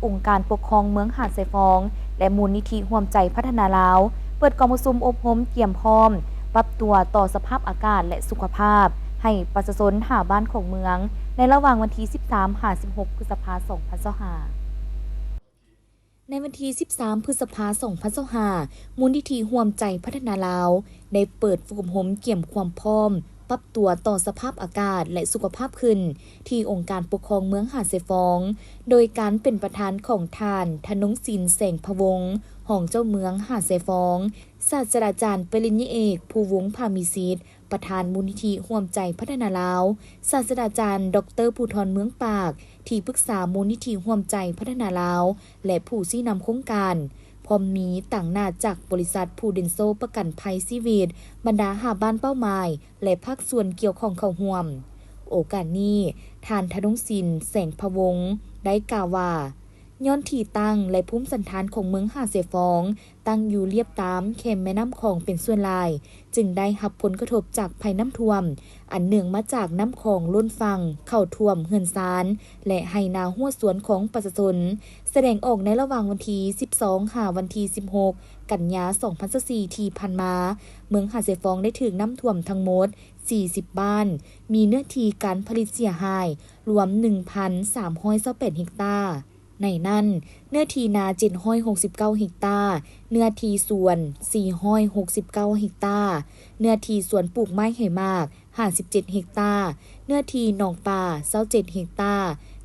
ອົງການປົກຄອງເມືອງຫາດຊາຍຟອງ ແລະ ມູນນິທິຮ່ວມໃຈພັດທະນາລາວ ເປີດກອງປະຊຸມອົບຮົມກຽມພ້ອມປັບຕົວຕໍ່ສະພາບອາກາດ ແລະ ສຸຂະພາບ ໃຫ້ປະຊາຊົນຫ້າບ້ານຂອງເມືອງ ໃນລະຫວ່າງວັນທີສິບສາມຫາສິບຫົກ ພຶດສະພາ ສອງພັນຊາວຫ້າ. ໃນວັນທີສິບສາມ ພຶດສະພາ ສອງພັນຊາວຫ້າ ມູນນິທິຮ່ວມໃຈພັດທະນາລາວ ໄດ້ເປີດຝຶກອົບຮົມກຽມຄວາມພ້ອມປັບຕົວຕໍ່ສະພາບອາກາດ ແລະ ສຸຂະພາບຂຶ້ນ ທີ່ອົງການປົກຄອງເມືອງຫາດຊາຍຟອງ ໂດຍການເປັນປະທານຂອງທ່ານ ທະນົງສິນ ແສງພະວົງ ຮອງເຈົ້າເມືອງຫາດຊາຍຟອງ, ສາດສະດາຈານປະລິນຍາເອກ ພູວົງ ພາມີສິດ ປະທານມູນນິທິຮ່ວມໃຈພັດທະນາລາວ, ສາດສະດາຈານ ດອກເຕີ ພູທອນ ເມືອງປາກ ທີ່ປຶກສາມູນນິທິຮ່ວມໃຈພັດທະນາລາວ ແລະ ຜູ້ຊີ້ນຳໂຄງການ, ພ້ອມມີຕາງໜ້າຈາກບໍລິສັດ ພູເດັນໂຊ ປະກັນໄພຊີວິດ, ບັນດາຫ້າບ້ານເປົ້າໝາຍ ແລະ ພາກສ່ວນກ່ຽວຂ້ອງເຂົ້າຮ່ວມ. ໂອກາດນີ້, ທ່ານ ທະນົງສິນ ແສງພະວົງ ໄດ້ກ່າວວ່າ, ຍ້ອນທີ່ຕັ້ງ ແລະ ພູມສັນຖານຂອງເມືອງຫາດຊາຍຟອງ ຕັ້ງຢູ່ລຽບຕາມແຄມແມ່ນ້ຳຂອງເປັນສ່ວນຫຼາຍ, ຈຶ່ງໄດ້ຮັບຜົນກະທົບຈາກໄພນ້ຳຖ້ວມ ອັນເນື່ອງມາຈາກນ້ຳຂອງລົ້ນຝັ່ງເຂົ້າຖ້ວມເຮືອນຊານ ແລະ ໄຮ່ນາຮົ້ວສວນຂອງປະຊາຊົນ, ສະແດງອອກໃນລະຫວ່າງວັນທີສິບສອງ ຫາວັນທີສິບຫົກ ກັນຍາ ສອງພັນຊາວສີ່ ທີ່ຜ່ານມາ, ເມືອງຫາດຊາຍຟອງໄດ້ຖືກນ້ຳຖ້ວມທັງໝົດສີ່ສິບບ້ານ, ມີເນື້ອທີ່ການຜະລິດເສຍຫາຍລວມໜຶ່ງພັນສາມຮ້ອຍຊາວແປດເຮັກຕາ. ໃນນັ້ນ, ເນື້ອທີ່ນາເຈັດຮ້ອຍຫົກສິບເກົ້າເຮັກຕາ, ເນື້ອທີ່ສວນສີ່ຮ້ອຍຫົກສິບເກົ້າເຮັກຕາ, ເນື້ອທີ່ສວນປູກໄມ້ໃຫ້ໝາກຫ້າສິບເຈັດເຮັກຕາ, ເນື້ອທີ່ໜອງປາຊາວເຈັດເຮັກຕາ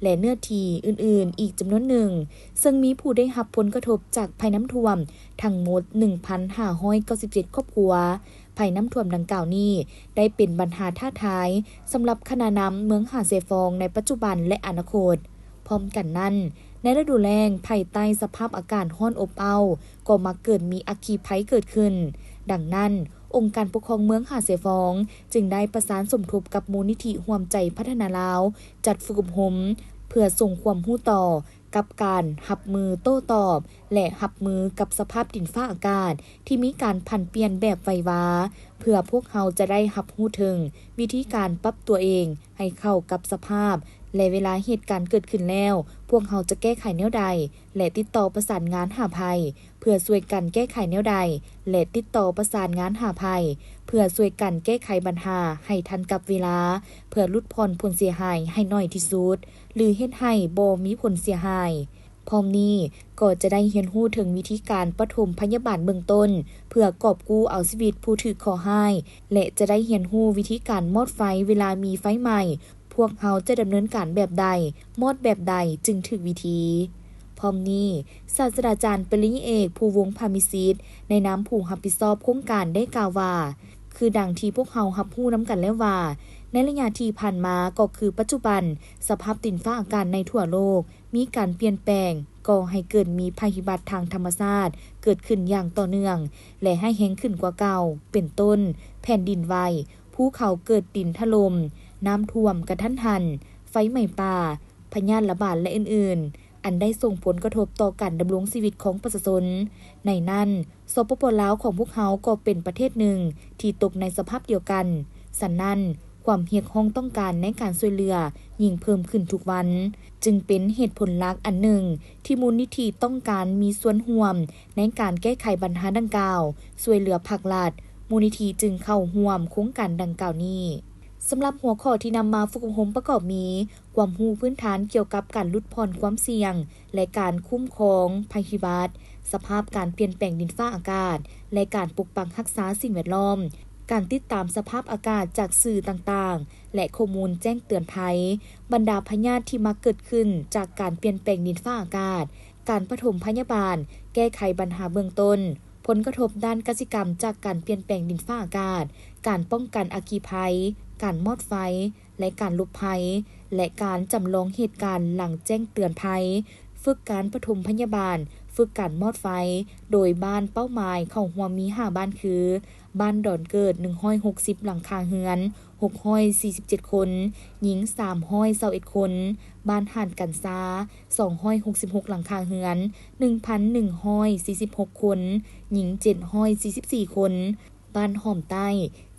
ແລະ ເນື້ອທີ່ອື່ນໆອີກຈຳນວນໜຶ່ງ, ເຊິ່ງມີຜູ້ໄດ້ຮັບຜົນກະທົບຈາກໄພນ້ຳຖ້ວມທັງໝົດໜຶ່ງພັນຫ້າຮ້ອຍເກົ້າສິບເຈັດຄອບຄົວ. ໄພນ້ຳຖ້ວມດັ່ງກ່າວນີ້ໄດ້ເປັນບັນຫາທ້າທາຍສຳລັບຄະນະນຳເມືອງຫາດຊາຍຟອງໃນປັດຈຸບັນ ແລະ ອະນາຄົດ. ພ້ອມກັນນັ້ນ, ໃນລະດູແລ້ງ, ພາຍໃຕ້ສະພາບອາກາດຮ້ອນອົບເອົ້າ, ກໍມັກເກີດມີອັກຄີໄພເກີດຂຶ້ນ. ດັ່ງນັ້ນ, ອົງການປົກຄອງເມືອງຫາດຊາຍຟອງຈຶ່ງໄດ້ປະສານສົມທົບກັບມູນນິທິຮ່ວມໃຈພັດທະນາລາວ ຈັດຝຶກອົບຮົມ ເພື່ອສົ່ງຄວາມຮູ້ຕໍ່ ກັບການຮັບມືໂຕ້ຕອບ ແລະ ຮັບມືກັບສະພາບດິນຟ້າອາກາດທີ່ມີການຜັນປ່ຽນແບບໄວວາ, ເພື່ອພວກເຮົາຈະໄດ້ຮັບຮູ້ເຖິງວິທີການປັບຕົວເອງໃຫ້ເຂົ້າກັບສະພາບ ແລະ ເວລາເຫດການເກີດຂຶ້ນແລ້ວ, ພວກເຮົາຈະແກ້ໄຂແນວໃດ ແລະ ຕິດຕໍ່ປະສານງານຫາໄພ ເພື່ອຊ່ວຍກັນແກ້ໄຂແນວໃດ ແລະ ຕິດຕໍ່ປະສານງານຫາໄພ ເພື່ອຊ່ວຍກັນແກ້ໄຂບັນຫາໃຫ້ທັນກັບເວລາ, ເພື່ອຫຼຸດຜ່ອນຜົນເສຍຫາຍໃຫ້ໜ້ອຍທີ່ສຸດ ຫຼື ເຮັດໃຫ້ບໍ່ມີຜົນເສຍຫາຍ. ພ້ອມນີ້ກໍຈະໄດ້ຮຽນຮູ້ເຖິງວິທີການປະຖົມພະຍາບານເບື້ອງຕົ້ນ ເພື່ອກອບກູ້ເອົາຊີວິດຜູ້ຖືກເຄາະຮ້າຍ ແລະ ຈະໄດ້ຮຽນຮູ້ວິທີການມອດໄຟເວລາມີໄຟໄໝ້, ພວກເຮົາຈະດຳເນີນການແບບໃດ, ມອດແບບໃດຈຶ່ງຖືກວິທີ. ພ້ອມນີ້, ສາດສະດາຈານປະລິນຍາເອກ ພູວົງ ພາມີສິດ ໃນນາມຜູ້ຮັບຜິດຊອບໂຄງການໄດ້ກ່າວວ່າ, ຄືດັ່ງທີ່ພວກເຮົາຮັບຮູ້ນຳກັນແລ້ວວ່າ, ໃນໄລຍະທີ່ຜ່ານມາກໍຄືປັດຈຸບັນ, ສະພາບດິນຟ້າອາກາດໃນທົ່ວໂລກ ມີການປ່ຽນແປງ, ກໍ່ໃຫ້ເກີດມີໄພພິບັດທາງທຳມະຊາດເກີດຂຶ້ນຢ່າງຕໍ່ເນື່ອງ ແລະ ຮ້າຍແຮງຂຶ້ນກວ່າເກົ່າ, ເປັນຕົ້ນ ແຜ່ນດິນໄຫວ, ພູເຂົາເກີດດິນຖະຫຼົ່ມ, ນ້ຳຖ້ວມກະທັນຫັນ, ໄຟໄໝ້ປ່າ, ພະຍາດລະບາດ ແລະ ອື່ນໆ, ອັນໄດ້ສົ່ງຜົນກະທົບຕໍ່ການດຳລົງຊີວິດຂອງປະຊາຊົນ. ໃນນັ້ນ, ສປປ ລາວຂອງພວກເຮົາກໍເປັນປະເທດໜຶ່ງທີ່ຕົກໃນສະພາບດຽວກັນ. ສະນັ້ນ, ຄວາມຮຽກຮ້ອງຕ້ອງການໃນການຊ່ວຍເຫຼືອຍິ່ງເພີ່ມຂຶ້ນທຸກວັນ, ຈຶ່ງເປັນເຫດຜົນຫຼັກອັນໜຶ່ງທີ່ມູນນິທິຕ້ອງການມີສ່ວນຮ່ວມໃນການແກ້ໄຂບັນຫາດັ່ງກ່າວ, ຊ່ວຍເຫຼືອພາກລັດ, ມູນນິທິຈຶ່ງເຂົ້າຮ່ວມໂຄງການດັ່ງກ່າວນີ້. ສຳລັບຫົວຂໍ້ທີ່ນຳມາຝຶກອົບຮົມປະກອບມີ ຄວາມຮູ້ພື້ນຖານກ່ຽວກັບການຫຼຸດຜ່ອນຄວາມສ່ຽງ ແລະ ການຄຸ້ມຄອງໄພພິບັດ, ສະພາບການປ່ຽນແປງດິນຟ້າອາກາດ ແລະ ການປົກປັກຮັກສາສິ່ງແວດລ້ອມ, ການຕິດຕາມສະພາບອາກາດຈາກສື່ຕ່າງໆ ແລະ ຂໍ້ມູນແຈ້ງເຕືອນໄພ, ບັນດາພະຍາດທີ່ມັກເກີດຂຶ້ນຈາກການປ່ຽນແປງດິນຟ້າອາກາດ, ການປະຖົມພະຍາບານ, ແກ້ໄຂບັນຫາເບື້ອງຕົ້ນ, ຜົນກະທົບດ້ານກະສິກຳຈາກການປ່ຽນແປງດິນຟ້າອາກາດ, ການປ້ອງກັນອັກຄີໄພ, ການມອດໄຟ ແລະ ການຫຼົບໄພ ແລະ ການຈຳລອງເຫດການຫຼັງແຈ້ງເຕືອນໄພ, ຝຶກການປະຖົມພະຍາບານ, ຝຶກການມອດໄຟ, ໂດຍບ້ານເປົ້າໝາຍເຂົ້າຮ່ວມມີຫ້າບ້ານຄື ບ້ານດອນເກີດ ໜຶ່ງຮ້ອຍຫົກສິບຫຼັງຄາເຮືອນ, ຫົກຮ້ອຍສີ່ສິບເຈັດຄົນ, ຍິງສາມຮ້ອຍຊາວເອັດຄົນ, ບ້ານຫານກັນຊາ ສອງຮ້ອຍຫົກສິບຫົກຫຼັງຄາເຮືອນ, ໜຶ່ງພັນໜຶ່ງຮ້ອຍສີ່ສິບຫົກຄົນ, ຍິງເຈັດຮ້ອຍສີ່ສິບສີ່ຄົນ, ບ້ານຫອມໃຕ້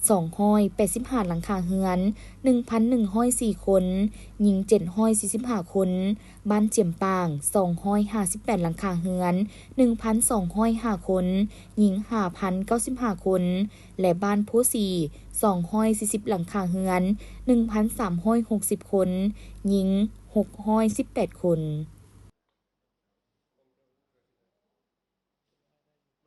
ສອງຮ້ອຍແປດສິບຫ້າຫຼັງຄາເຮືອນ ໜຶ່ງພັນໜຶ່ງຮ້ອຍສີ່ຄົນ, ຍິງເຈັດຮ້ອຍສີ່ສິບຫ້າຄົນ, ບ້ານຈຽມປາງ ສອງຮ້ອຍຫ້າສິບແປດຫຼັງຄາເຮືອນ ໜຶ່ງພັນສອງຮ້ອຍຫ້າຄົນ, ຍິງຫ້າພັນເກົ້າສິບຫ້າຄົນ ແລະ ບ້ານໂພສີ ສອງຮ້ອຍສີ່ສິບຫຼັງຄາເຮືອນ ໜຶ່ງພັນສາມຮ້ອຍຫົກສິບຄົນ, ຍິງຫົກຮ້ອຍສິບແປດຄົນ.